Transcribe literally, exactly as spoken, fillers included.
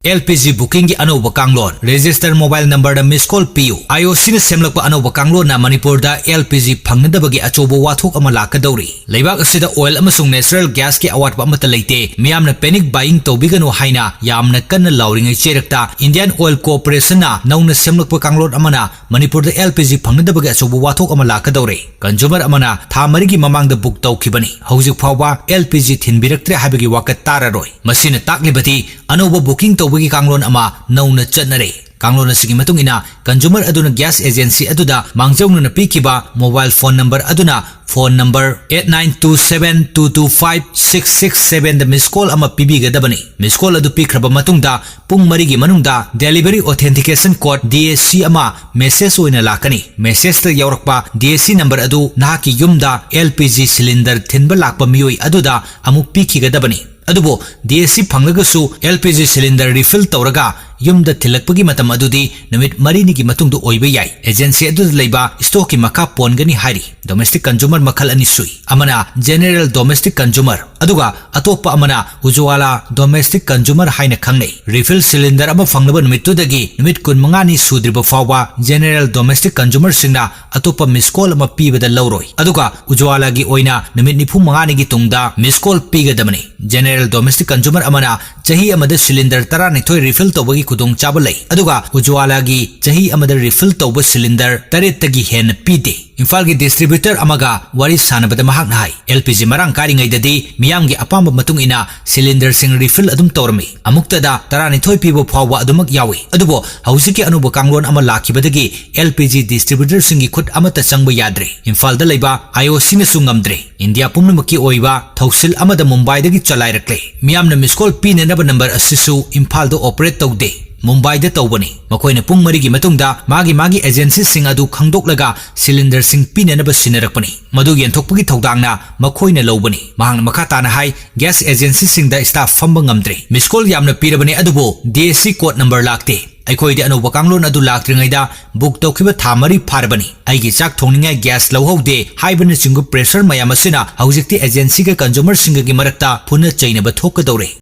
L P G bookingꯒꯤ ꯑꯅꯧꯕ ꯀꯥꯡꯂꯣꯟ꯫ Register mobile numberꯗ miss call ꯄꯤꯌꯨ꯫ IOCꯅ ꯁꯦꯝꯂꯛꯄ ꯑꯅꯧꯕ ꯀꯥꯡꯂꯣꯟꯅ ꯃꯅꯤꯄꯨꯔꯗ L P G ꯐꯪꯅꯗꯕꯒꯤ ꯑꯆꯧꯕ ꯋꯥꯊꯣꯛ ꯑꯃ ꯂꯥꯛꯀꯗꯧꯔꯤ꯫ ꯂꯩꯕꯥꯛ ꯑꯁꯤꯗ oil ꯑꯃꯁꯨꯡ natural gasꯀꯤ ꯑꯋꯥꯠꯄ ꯑꯃꯠꯇ ꯂꯩꯇꯦ꯫ ꯃꯤꯌꯥꯝꯅ panic buying ꯇꯧꯕꯤꯒꯅꯨ ꯍꯥꯏꯅ ꯌꯥꯝꯅ ꯀꯟꯅ ꯂꯥꯎꯔꯤꯉꯩ ꯆꯩꯔꯛꯇ Indian Oil Corporationꯅ ꯅꯧꯅ ꯁꯦꯝꯂꯛꯄ ꯀꯥꯡꯂꯣꯟ ꯑꯃꯅ ꯃꯅꯤꯄꯨꯔꯗ L P G ꯐꯪꯅꯗꯕꯒꯤ ꯑꯆꯧꯕ ꯋꯥꯊꯣꯛ ꯑꯃ ꯂꯥꯛꯀꯗꯧꯔꯦ꯫ Consumer ꯑꯃꯅ ꯊꯥ ꯃꯔꯤꯒꯤ ꯃꯃꯥꯡꯗ book ꯇꯧꯈꯤꯕꯅꯤ꯫ ꯍꯧꯖꯤꯛ ꯐꯥꯎꯕ L P G ꯊꯤꯟꯕꯤꯔꯛꯇ꯭ꯔꯦ ꯍꯥꯏꯕꯒꯤ ꯋꯥꯀꯠ ꯇꯥꯔꯔꯣꯏ꯫ ꯃꯁꯤꯅ ꯇꯥꯛꯂꯤꯕꯗꯤ ꯑꯅꯧꯕ booking ꯇꯧꯕꯒꯤ ꯀꯥꯡꯂꯣꯟ ꯑꯃ ꯅꯧꯅ ꯆꯠꯅꯔꯦ꯫ ꯀꯥꯡꯂꯣꯟ ꯑꯁꯤꯒꯤ ꯃꯇꯨꯡ ꯏꯟꯅ consumer ꯑꯗꯨꯅ gas agency ꯑꯗꯨꯗ ꯃꯥꯡꯖꯧꯅꯅ ꯄꯤꯈꯤꯕ mobile phone number ꯑꯗꯨꯅ phone number eight nine two seven two two five six six sevenꯗ miss call ꯑꯃ ꯄꯤꯕꯤꯒꯗꯕꯅꯤ꯫ Miss call ꯑꯗꯨ ꯄꯤꯈ꯭ꯔꯕ ꯃꯇꯨꯡꯗ ꯄꯨꯡ ꯃꯔꯤꯒꯤ ꯃꯅꯨꯡꯗ delivery authentication code, D A C, ꯑꯃ message ꯑꯣꯏꯅ ꯂꯥꯛꯀꯅꯤ꯫ Messageꯇ ꯌꯥꯎꯔꯛꯄ D A C number ꯑꯗꯨ ꯅꯍꯥꯛꯀꯤ ꯌꯨꯝꯗ L P G cylinder ꯊꯤꯟꯕ ꯂꯥꯛꯄ ꯃꯤꯑꯣꯏ ꯑꯗꯨꯗ ꯑꯃꯨꯛ ꯄꯤꯈꯤꯒꯗꯕꯅꯤ꯫ ꯑꯗꯨꯕꯨ D A C ꯐꯪꯂꯒꯁꯨ L P G cylinder refill ꯇꯧꯔꯒ ꯌꯨꯝꯗ ꯊꯤꯜꯂꯛꯄꯒꯤ ꯃꯇꯝ ꯑꯗꯨꯗꯤ ꯅꯨꯃꯤꯠ ꯃꯔꯤꯅꯤꯒꯤ ꯃꯇꯨꯡꯗ ꯑꯣꯏꯕ ꯌꯥꯏ꯫ Agency ꯑꯗꯨꯗ ꯂꯩꯕ stockꯀꯤ ꯃꯈꯥ ꯄꯣꯟꯒꯅꯤ ꯍꯥꯏꯔꯤ꯫ Domestic consumer ꯃꯈꯜ ꯑꯅꯤ ꯁꯨꯏ꯫ ꯑꯃꯅ general domestic consumer, ꯑꯗꯨꯒ ꯑꯇꯣꯞꯄ ꯑꯃꯅ Ujjwala domestic consumer ꯍꯥꯏꯅ ꯈꯪꯅꯩ꯫ Refill cylinder ꯑꯃ ꯐꯪꯂꯕ ꯅꯨꯃꯤꯠꯇꯨꯗꯒꯤ ꯅꯨꯃꯤꯠ ꯀꯨꯟꯃꯉꯥꯅꯤ ꯁꯨꯗ꯭ꯔꯤꯕ ꯐꯥꯎꯕ general domestic consumerꯁꯤꯡꯅ ꯑꯇꯣꯞꯄ miss call ꯑꯃ ꯄꯤꯕꯗ ꯂꯧꯔꯣꯏ꯫ ꯑꯗꯨꯒ Ujjwalaꯒꯤ ꯑꯣꯏꯅ ꯅꯨꯃꯤꯠ ꯅꯤꯐꯨ ꯃꯉꯥꯅꯤꯒꯤ ꯇꯨꯡꯗ miss call ꯄꯤꯒꯗꯕꯅꯤ꯫ General domestic consumer ꯑꯃꯅ ꯆꯍꯤ ꯑꯃꯗ cylinder ꯇꯔꯥꯅꯤꯊꯣꯏ refill ꯇꯧꯕꯒꯤ ꯈꯨꯗꯣꯡꯆꯥꯕ ꯂꯩ꯫ ꯑꯗꯨꯒ Ujjwalaꯒꯤ ꯆꯍꯤ ꯑꯃꯗ refill ꯇꯧꯕ cylinder ꯇꯔꯦꯠꯇꯒꯤ ꯍꯦꯟꯅ ꯄꯤꯗꯦ꯫ ꯏꯝꯐꯥꯜꯒꯤ distributor ꯑꯃꯒ ꯋꯥꯔꯤ ꯁꯥꯟꯅꯕꯗ ꯃꯍꯥꯛꯅ ꯍꯥꯏ, L P G ꯃꯔꯥꯡ ꯀꯥꯏꯔꯤꯉꯩꯗꯗꯤ ꯃꯤꯌꯥꯝꯒꯤ ꯑꯄꯥꯝꯕ ꯃꯇꯨꯡ ꯏꯟꯅ cylinderꯁꯤꯡ refill ꯑꯗꯨꯝ ꯇꯧꯔꯝꯃꯤ꯫ ꯑꯃꯨꯛꯇꯗ ꯇꯔꯥꯅꯤꯊꯣꯏ ꯄꯤꯕ ꯐꯥꯎꯕ ꯑꯗꯨꯃꯛ ꯌꯥꯎꯏ꯫ ꯑꯗꯨꯕꯨ ꯍꯧꯖꯤꯛꯀꯤ ꯑꯅꯧꯕ ꯀꯥꯡꯂꯣꯟ ꯑꯃ ꯂꯥꯛꯈꯤꯕꯗꯒꯤ L P G distributorꯁꯤꯡꯒꯤ ꯈꯨꯠ ꯑꯃꯠꯇ ꯆꯪꯕ ꯌꯥꯗ꯭ꯔꯦ꯫ ꯏꯝꯐꯥꯜꯗ ꯂꯩꯕ IOCꯅꯁꯨ ꯉꯝꯗ꯭ꯔꯦ꯫ ꯏꯟꯗꯤꯌꯥ ꯄꯨꯝꯅꯃꯛꯀꯤ ꯑꯣꯏꯕ ꯊꯧꯁꯤꯜ ꯑꯃꯗ ꯃꯨꯝꯕꯥꯏꯗꯒꯤ ꯆꯂꯥꯏꯔꯛꯂꯦ꯫ ꯃꯤꯌꯥꯝꯅ miss call ꯄꯤꯅꯅꯕ number ꯑꯁꯤꯁꯨ ꯏꯝꯐꯥꯜꯗ operate ꯇꯧꯗꯦ꯫ ꯃꯨꯝꯕꯥꯏꯗ ꯇꯧꯕꯅꯤ꯫ ꯃꯈꯣꯏꯅ ꯄꯨꯡ ꯃꯔꯤꯒꯤ ꯃꯇꯨꯡꯗ ꯃꯥꯒꯤ ꯃꯥꯒꯤ agencyꯁꯤꯡ ꯑꯗꯨ ꯈꯪꯗꯣꯛꯂꯒ cylinderꯁꯤꯡ ꯄꯤꯅꯅꯕ ꯁꯤꯟꯅꯔꯛꯄꯅꯤ꯫ ꯃꯗꯨ ꯌꯦꯟꯊꯣꯛꯄꯒꯤ ꯊꯧꯗꯥꯡꯅ ꯃꯈꯣꯏꯅ ꯂꯧꯕꯅꯤ꯫ ꯃꯍꯥꯛꯅ ꯃꯈꯥ ꯇꯥꯅ ꯍꯥꯏ, gas agencyꯁꯤꯡꯗ staff ꯐꯝꯕ ꯉꯝꯗ꯭ꯔꯦ꯫ Miss call ꯌꯥꯝꯅ ꯄꯤꯔꯕꯅꯤ, ꯑꯗꯨꯕꯨ D A C code number ꯂꯥꯛꯇꯦ꯫ ꯑꯩꯈꯣꯏꯗꯤ ꯑꯅꯧꯕ ꯀꯥꯡꯂꯣꯟ ꯑꯗꯨ ꯂꯥꯛꯇ꯭ꯔꯤꯉꯩꯗ book ꯇꯧꯈꯤꯕ ꯊꯥ ꯃꯔꯤ ꯐꯥꯔꯕꯅꯤ꯫ ꯑꯩꯒꯤ ꯆꯥꯛ ꯊꯣꯡꯅꯤꯡꯉꯥꯏ gas ꯂꯧꯍꯧꯗꯦ ꯍꯥꯏꯕꯅꯆꯤꯡꯕ pressure ꯃꯌꯥꯝ ꯑꯁꯤꯅ ꯍꯧꯖꯤꯛꯇꯤ agencyꯒ consumerꯁꯤꯡꯒꯒꯤ ꯃꯔꯛꯇ ꯐꯨꯅ ꯆꯩꯅꯕ ꯊꯣꯛꯀꯗꯧꯔꯦ꯫